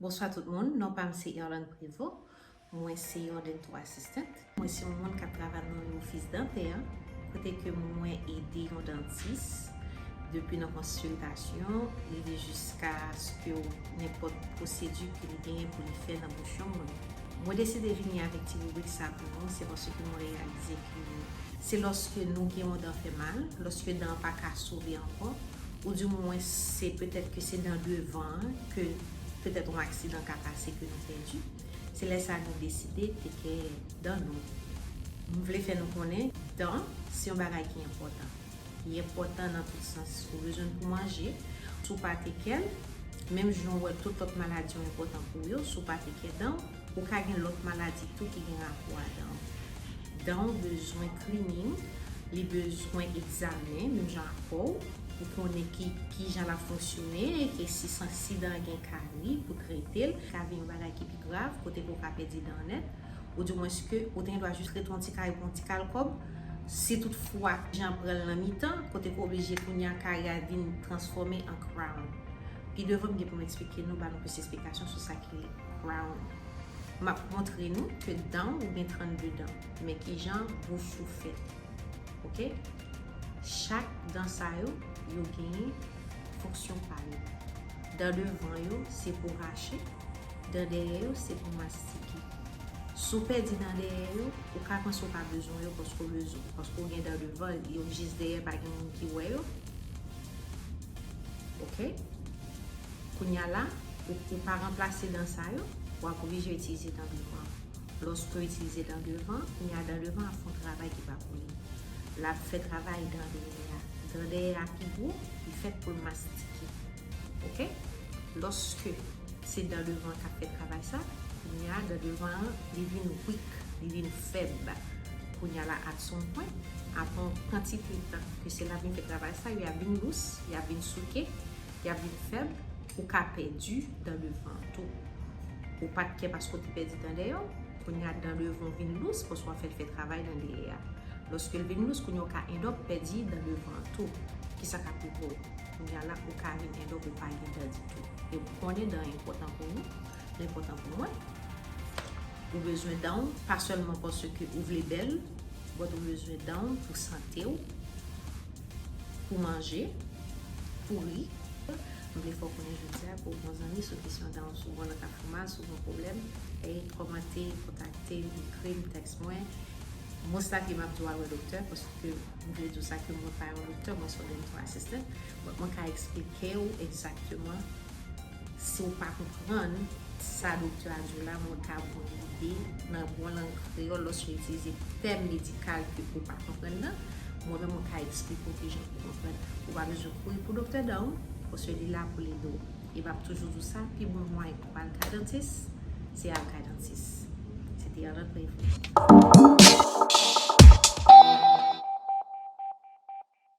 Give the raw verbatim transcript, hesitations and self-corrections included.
Bonswa tout moun, non pa m se Erlande Prévost. Mwen se yon dental assistant. Mwen se yon moun k ap travay nan yon ofis dantè, kote ke mwen ede yon dantis depi nan konsiltasyon, rive jiskaske nenpòt pwosedi ke li genyen pou li fè nan bouch yon moun. Mwen deside vini avèk ti ribrik sa pou nou, se paske mwen reyalize ke se lòske nou gen yon dan fè mal, lòske dan an pa ka sove ankò, oudimwen se petèt ke se dan devan an ke petèt yon aksidan ka pase ke nou pèdi. Se lè sa nou deside teke dan nou. M vle fè nou konnen dan se yon bagay ki enpòtan. Li enpòtan nan tout sans. Ou bezwen l pou manje. Si w pa teke l, menm jan w wè tout lòt maladi yo enpòtan pou yo, si w pa teke dan w, ou ka gen lòt maladi tou ki gen rapò a dan w. Dan w bezwen cleaning, li bezwen egzamen, menm jan ak po w, pou konnen ki, ki jan l ap fonksyone, ke si, si dan an gen kari, pou trete l, ka vin yon bagay ki pi grav, kote ke w ka pèdi dan nèt, oudimwens ke ou te gen dwa jis rete yon ti kari pou yon ti kal kòb. Si toutfwa jan pran l nan mitan, kote ke w oblije kounye a kari a vin transfòme an crown. Pi devan, m gen pou m eksplike nou, ba nou plis esplikasyon sou sa ki rele crown. M ap montre nou ke dan w gen trannde dan, men ki jan bouch ou fèt. Oke? Chak dan sa yo, yo genyen fonksyon pa yo. Dan devan yo, se pou rache, dan dèyè yo, se pou mastike. Si w pèdi dan dèyè yo, ou ka panse w pa bezwen yo paske w bezwen, paske w gen dan devan, yo jis dèyè, pa gen moun ki wè yo. Oke? Kounye a la, ou, ou pa ranplase dan sa yo, w ap oblije itilize dan devan. Lòske w itilize dan devan, kounye a dan devan ap fè yon travay ki pa pou li. L ap fè travay dan dèyè a. Dan dèyè a pi gwo, li fèt pou l mastike. Oke? Lòske se dan devan k ap fè travay sa, kounye a dan devan an, li vin weak, li vin fèb. Kounye a la, at some point, apre yon kantite tan ke se l ap vin fè travay sa, y ap vin lous, y ap vin souke, y ap vin fèb, ou ka pèdi dan devan an tou. Ou pa t kè paske w te pèdi dan dèyè w, kounye a dan devan w vin lous paske w ap fè l fè travay dan dèyè a. Lòske l vin lous, kounye a w ka end up pèdi dan devan an tou. Kisa k ap rive w? Kounye a la, ou ka vin end up ou pa gen dan ditou. E ou konnen dan enpòtan pou nou, li enpòtan pou mwen. Ou bezwen dan w, pa sèlman paske ou vle bèl, but ou bezwen dan w pou sante w, pou manje, pou ri. M vle fè w konnen jodi a ke w bon zanmi sou kesyon dan w, si w gen nan ka fè mal, si w gen pwoblèm, e kòmante, kontakte m, ekri m, tèks mwen. Most likely m ap di w al wè doktè, paske m vle di w sa ke mwen pa yon doktè, mwen se yon dental assistant. But mwen ka eksplike w egzakteman si w pa konprann sa doktè a di w la, mwen ka ba w lide nan bon lang kreyòl lòske w itilize tèm medikal ke ou pa konprann nan. Mwen menm, mwen ka eksplike w kijan pou w konprann. Ou pa bezwen kouri pou doktè dan w, paske li la pou l ede w. E m ap toujou di w sa, pi bon mwayen pou w al kay dantis, se al kay dantis. Se te Erlande Prévost.